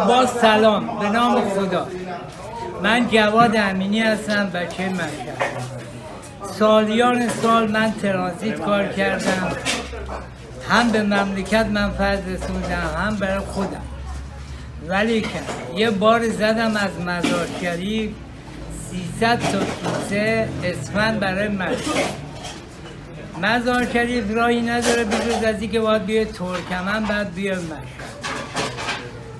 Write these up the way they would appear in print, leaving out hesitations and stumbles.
با سلام، به نام خدا. من جواد امینی هستم، بچه مشهد. سالیان سال من ترانزیت کار کردم، هم به مملکت منفعت رسوندم هم برای خودم. ولی که یه بار زدم از مزار شریف 300 تا کیسه اسفند برای مشهد. مزار شریف راهی نداره بجز از اینکه باید بیای ترکمن، بعد بیای مشهد.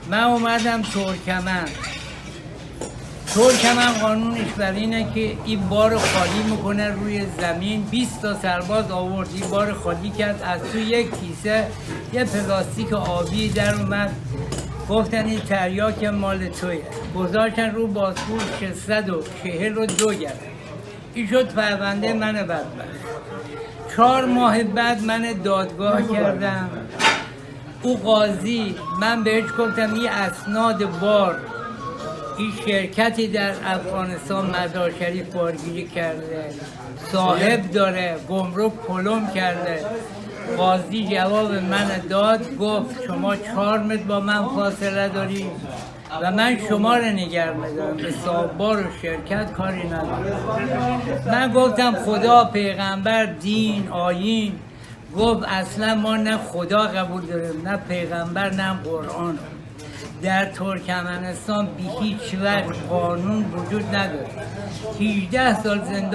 من اومدم ترکمن. ترکمن قانونش بر اینه که این بار خالی میکنه روی زمین. 20 تا سرباز آورد، این بار خالی کرد، از تو یک کیسه یه پلاستیک آبی در اومد. گفتن این تریاک مال تویه. گذاشتن رو باسپور 642 گرم. این شد پرونده من بدبخت. 4 ماه بعد من دادگاه کردم. او قاضی، من بهش گفتم این اسناد بار، این شرکتی در افغانستان مزار شریف بارگیری کرده، صاحب داره، گمرک پلم کرده. قاضی جواب من داد، گفت شما 4 متر با من فاصله داری و من شما رو نگه می‌دارم، به صاحب بار و شرکت کاری ندارم. من گفتم خدا، پیغمبر، دین، آیین. گفت اصلا ما نه خدا قبول داریم، نه پیغمبر، نه قرآن. در ترکمنستان به هیچ وجه قانون وجود نداره. 18 سال زندان.